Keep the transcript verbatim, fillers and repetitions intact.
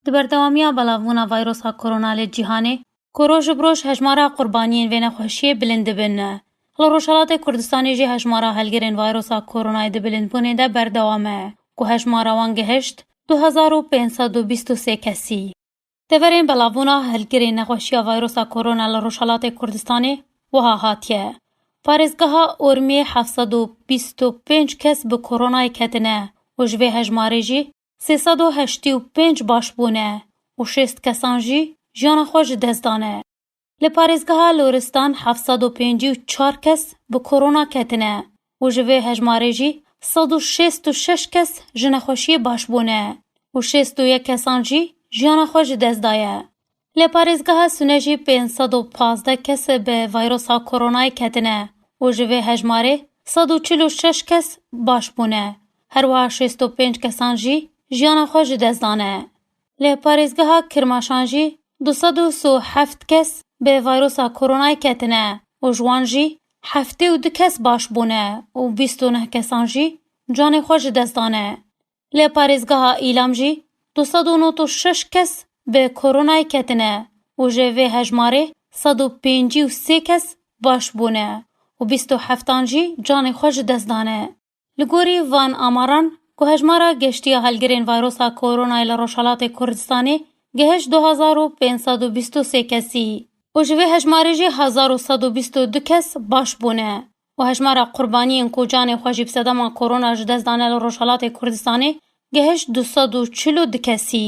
Di berdewamiya belavbûna vayrosa korona li cîhanê, ku roj bi roj hejmara qurbaniyên vê nexweşiyê bilind dibin, li Rojhelatê Kurdistanê jî hejmara helgirên vayrosa koronayê di bilindbûnê de berdewam e, ku hejmara wan gihişt du hezar û pênc sed û bîst û sê kesî. Deverên belavbûna helgirên nexweşiya vayrosa korona li Rojhelatê Kurdistanê wiha hatiye: Parêzgeha Ormiyê heft sed û bîst û pênc kes bi koronayê ketine û ji vê hejmarê jî sê sed û heştê û pênc baş bûne û şêst kesan jî jiyana xwe ji dest dane. Li parêzgeha Loristan heft sed û pêncî û çar kes bi korona ketine û ji vê hejmarê jî sed û şêst û şeş kes ji nexweşiyê baş bûne û şêst û yek kesan jî jiyana xwe ji dest daye. Li parêzgeha Sûne jî pênc sed û pazdeh kes bi vayrosa koronayê ketine û ji vê hejmarê sed û çil û şeş kes baş bûne. Her wiha şêst û pênc kesan jî jiyana xwe ji dest dane. Li parêzgeha Kirmaşan jî du sed û sî û heft kes bi vayrosa koronayê ketine û ji wan jî heftê û du kes baş bûne û bîst û neh kesan jî canê xwe ji dest dane. Li parêzgeha Îlam jî du sed û nod û şeş kes bi koronayê ketine û ji vê hejmarê sed û pêncî û sê kes baş bûne û bîst û heftan jî canê xwe ji dest dane. Li gorî van amaran, ku hejmara geştiya helgirên vayrosa koronayê li Rojhelatê Kurdistanê gihişt du hezar û pênc sed û bîst û sê kesî û ji vê hejmarê jî hezar û sed û bîst û du kes baş bûne û hejmara qurbaniyên ku canê xwe jî bi sedema korona ji dest dane li Rojhelatê Kurdistanê gihişt du sed û çil û du kesî.